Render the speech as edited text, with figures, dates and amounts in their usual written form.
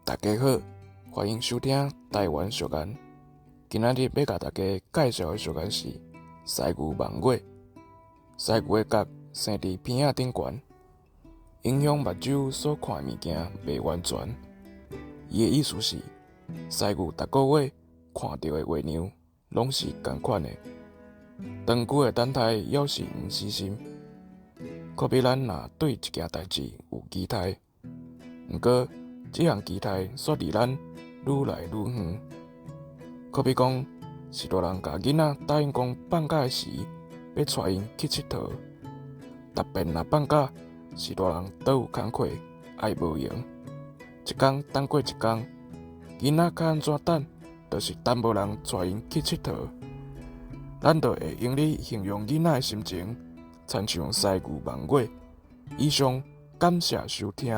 大家好，歡迎收聽台灣俗諺。今仔日欲共大家介紹的俗諺是“師牛望月”。師牛的角生佇鼻仔頂懸，影響目睭所看的物件袂完全。伊的意思是，師牛逐個月看著的月娘攏是仝款的。長久的等待猶是毋死心。可比咱若對一件代誌有期待，毋過這項期待煞離咱愈來愈遠。可比講，序大人共囡仔答應講放假時欲帶𪜶去𨑨迌，特別若放假，序大人都有工課愛無閒，一工等過一工，囡仔較按怎等，就是等無人帶𪜶去𨑨迌。咱就會用來形容囡仔的心情，親像師牛望月。以上，感謝收聽。